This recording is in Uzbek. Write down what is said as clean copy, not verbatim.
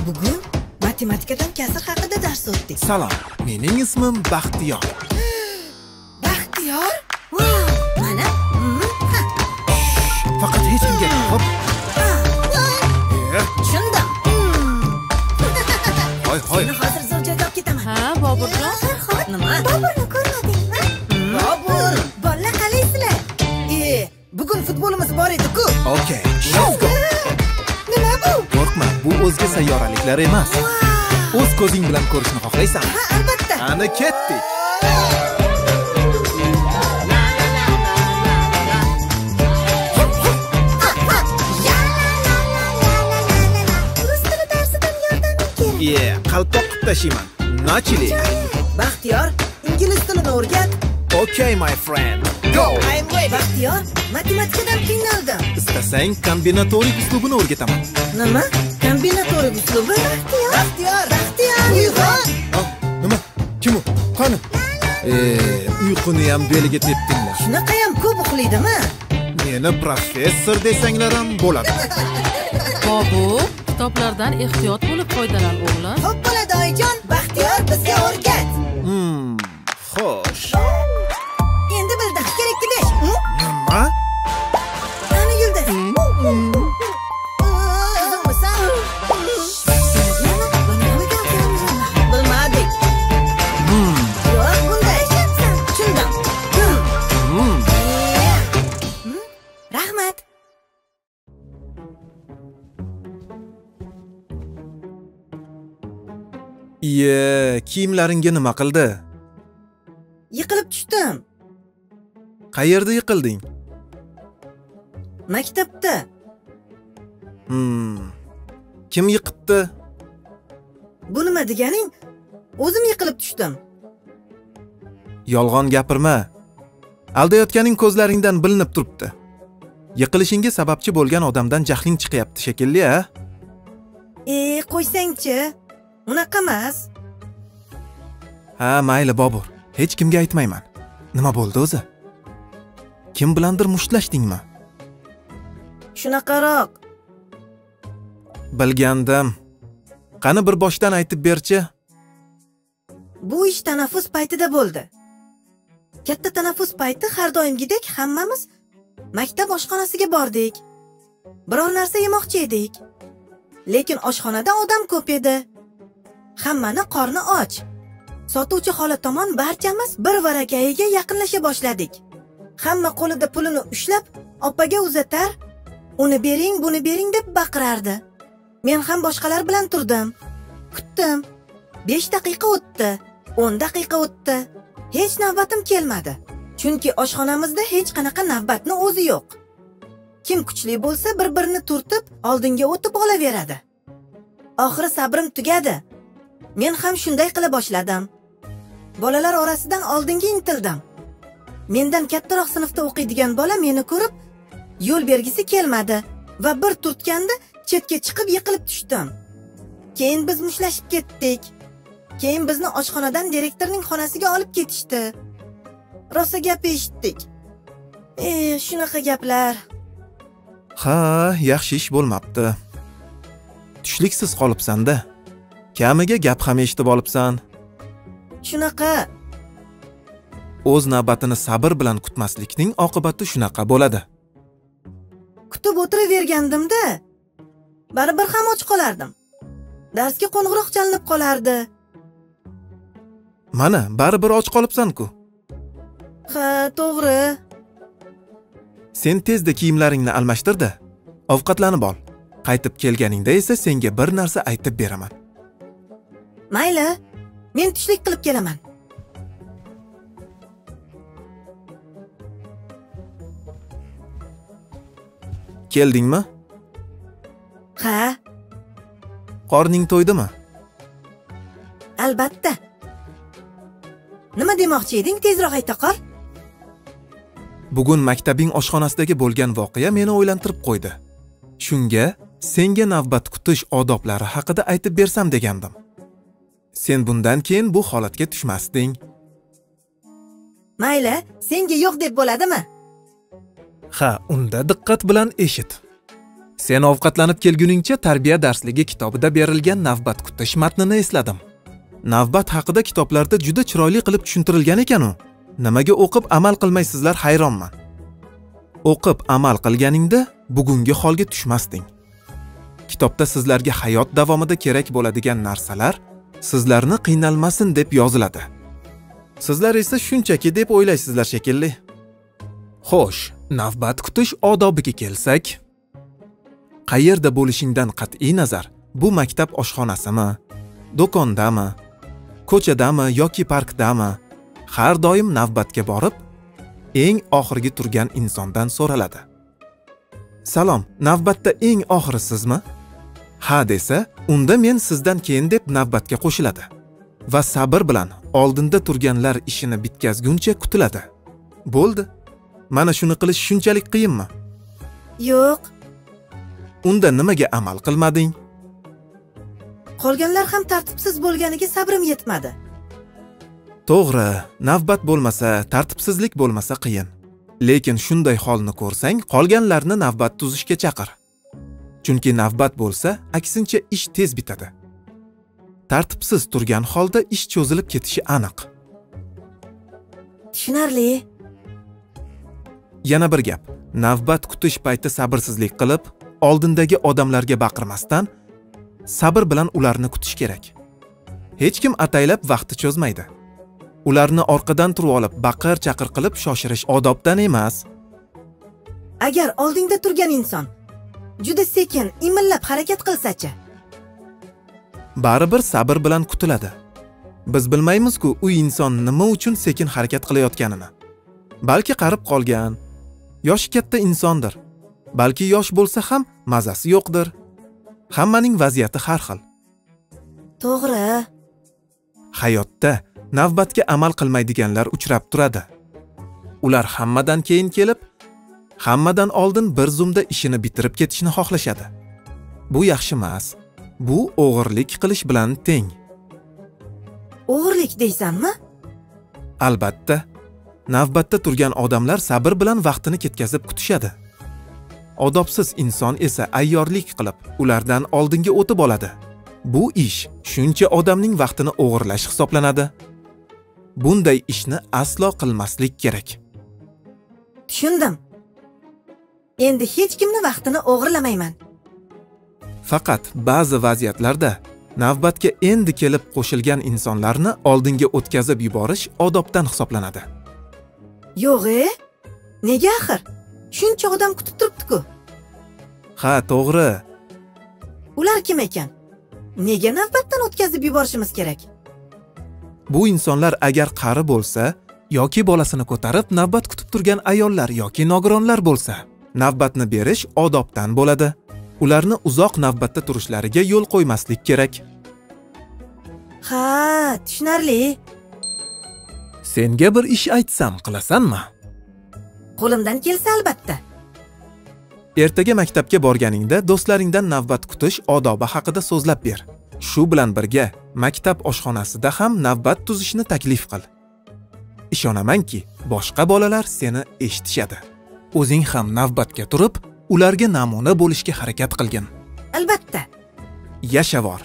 Bugun matematikadan kasr haqida dars o'tdik. Salom, mening ismim Baxtiyor. Baxtiyor? Vau, mana. Faqat hech kimga xo'p. Tushundim. Hoy hoy. Seni hozir zo'r joyga olib ketaman. Ha, Boburjon. Nima? Boburni ko'rmadingmi? Bobur, bolalar qalaysizlar? Bugun futbolimiz bor edi-ku. Okay, let's go. Nima bu? Qo'rqma, bu o'zga sayyoraliklar emas. O'z ko'zing bilan ko'rishni xohlaysanmi? Ha, albatta. Ana ketdik. Rus tili darsidan yordaming kerak. Yeah, qalpoq qilib tashiyman. Nachili. Baxtiyor, ingliz tilini o'rgat. Okay, my friend. Go. I'm ready. Baxtiyor, matematikadan qiynaldim. Istasang kombinatorik uslubini o'rgataman. Nima? Kombinatorik uslubi? Baxtiyor. Baxtiyor, Baxtiyor, uyg'on. Nima? Kim u? Qani? Uyquni ham beliga tepdinglar. Shunaqa ham ko'p uxlaydimi? Meni professor desanglar ham bo'ladi. Bobur, kitoblardan ehtiyot bo'lib foydalan, o'g'lim. Xo'p bo'ladi, oyijon. Baxtiyor bizga o'rgat. Xo'sh. Endi bildim. Kerakli 5. Nima? Ana yulduz. Qizimmisan? Bilmadik. Yo'q, bunday. Tushundim. Rahmat. Iye, kiyimlaringga nima qildi? Yiqilib tushdim. Qayerda yiqilding? Maktabda. Kim yiqitdi? Bu nima deganing? O'zim yiqilib tushdim. Yolg'on gapirma. Aldayotganing ko'zlaringdan bilinib turibdi. Yiqilishingga sababchi bo'lgan odamdan jahling chiqyapti shekilli, a? Qo'ysangchi. Unaqa emas. Ha, mayli Bobur. Hech kimga aytmayman. Nima bo'ldi o'zi? Kim bilandir mushtlashdingmi? Shunaqaroq. Bilgandim. Qani bir boshdan aytib berchi. Bu ish tanaffus paytida bo'ldi. Katta tanaffus payti har doimgidek hammamiz maktab oshxonasiga bordik. Biror narsa yemoqchi edik. Lekin oshxonada odam ko'p edi. Hammani qorni och. Sotuvchi xola tomon barchamiz bir varakayiga yaqinlasha boshladik. Hamma qo'lida pulini ushlab, opaga uzatar, uni bering, buni bering deb baqirardi. Men ham boshqalar bilan turdim. Kutdim. 5 daqiqa o'tdi, 10 daqiqa o'tdi. Hech navbatim kelmadi. Chunki oshxonamizda hech qanaqa navbatni o'zi yo'q. Kim kuchli bo'lsa, bir-birini turtib, oldinga o'tib olaveradi. Oxiri sabrim tugadi. Men ham shunday qila boshladim. Bolalar orasidan oldinga intildim. Mendan kattaroq sinfda o'qiydigan bola meni ko'rib, yo'l bergisi kelmadi va bir turtganda chetga chiqib yiqilib tushdim. Keyin biz mushtlashib ketdik. Keyin bizni oshxonadan direktorning xonasiga olib ketishdi. Rosa gap eshitdik. Shunaqa gaplar. Ha, yaxshi ish bo'lmabdi. Tushliksiz qolibsan-da. Kamiga gap ham eshitib olibsan. Shunaqa. O'z navbatini sabr bilan kutmaslikning oqibati shunaqa bo'ladi. Kutib o'tiravergandim-da, baribir ham och qolardim. Darsga qo'ng'iroq chalinib qolardi. Mana, baribir och qolibsan-ku. Ha, to'g'ri. Sen tezda kiyimlaringni almashtir-da, ovqatlanib ol. Qaytib kelganingda esa senga bir narsa aytib beraman. Mayli, men tushlik qilib kelaman. Keldingmi? Ha. Qorning to'ydimi? Albatta. Nima demoqchi eding? Tezroq ayta qol. Bugun maktabing oshxonasidagi bo'lgan voqea meni o'ylantirib qo'ydi. Shunga senga navbat kutish odoblari haqida aytib bersam degandim. Sen bundan keyin bu holatga tushmasding. Mayli, senga yo'q deb bo'ladimi? Ha, unda diqqat bilan eshit. Sen ovqatlanib kelguningcha tarbiya darsligi kitobida berilgan navbat kutish matnini esladim. Navbat haqida kitoblarda juda chiroyli qilib tushuntirilgan ekan-u. Nimaga o'qib amal qilmaysizlar hayronman. O'qib amal qilganingda bugungi holga tushmasding. Kitobda sizlarga hayot davomida kerak bo'ladigan narsalar sizlarni qiynalmasin deb yoziladi. Sizlar esa shunchaki deb o'ylaysizlar shekilli. Xo'sh, navbat kutish odobiga kelsak, qayerda bo'lishingdan qat'iy nazar, bu maktab oshxonasimi, do'kondami, ko'chadami yoki parkdami, har doim navbatga borib, eng oxirgi turgan insondan so'raladi. Salom, navbatda eng oxiri sizmi? Ha desa, unda men sizdan keyin deb navbatga qo'shiladi va sabr bilan oldinda turganlar ishini bitkazguncha kutiladi. Bo'ldi. Mana shuni qilish shunchalik qiyinmi? Yo'q. Unda nimaga amal qilmading? Qolganlar ham tartibsiz bo'lganiga sabrim yetmadi. To'g'ri, navbat bo'lmasa, tartibsizlik bo'lmasa qiyin. Lekin shunday holni ko'rsang, qolganlarni navbat tuzishga chaqir. Chunki navbat bo'lsa, aksincha ish tez bitadi. Tartibsiz turgan holda ish cho'zilib ketishi aniq. Tushunarli. Yana bir gap, navbat kutish payti sabrsizlik qilib, oldindagi odamlarga baqirmasdan, sabr bilan ularni kutish kerak. Hech kim ataylab vaqtni cho'zmaydi. Ularni orqadan turib olib, baqir-chaqir qilib shoshirish odobdan emas. Agar oldingda turgan inson juda sekin, imillab harakat qilsa-chi? Baribir sabr bilan kutiladi. Biz bilmaymiz-ku u inson nima uchun sekin harakat qilayotganini. Balki qarib qolgan, yoshi katta insondir. Balki yosh bo'lsa ham mazasi yo'qdir. Hammaning vaziyati har xil. To'g'ri. Hayotda navbatga amal qilmaydiganlar uchrab turadi. Ular hammadan keyin kelib, hammadan oldin bir zumda ishini bitirib ketishni xohlashadi. Bu yaxshi emas. Bu o'g'irlik qilish bilan teng. O'g'irlik deysanmi? Albatta. Navbatda turgan odamlar sabr bilan vaqtini ketkazib kutishadi. Odobsiz inson esa ayyorlik qilib, ulardan oldinga o'tib oladi. Bu ish shuncha odamning vaqtini o'g'irlash hisoblanadi. Bunday ishni aslo qilmaslik kerak. Tushundim. Endi hech kimni vaqtini o'g'irlamayman. Faqat ba'zi vaziyatlarda navbatga endi kelib qo'shilgan insonlarni oldinga o'tkazib yuborish odobdan hisoblanadi. Yo'q-e? Nega axir? Shuncha odam kutib turibdi-ku. Ha, to'g'ri. Ular kim ekan? Nega navbatdan o'tkazib yuborishimiz kerak? Bu insonlar agar qari bo'lsa yoki bolasini ko'tarib navbat kutib turgan ayollar yoki nogironlar bo'lsa, navbatni berish odobdan bo'ladi. Ularni uzoq navbatda turishlariga yo'l qo'ymaslik kerak. Ha, tushunarli. Senga bir ish aytsam, qilasanmi? Qo'limdan kelsa albatta. Ertaga maktabga borganingda do'stlaringdan navbat kutish odobi haqida so'zlab ber. Shu bilan birga maktab oshxonasida ham navbat tuzishni taklif qil. Ishonamanki, boshqa bolalar seni eshitishadi. O'zing ham navbatga turib, ularga namuna bo'lishga harakat qilgin. Albatta. Yashavor.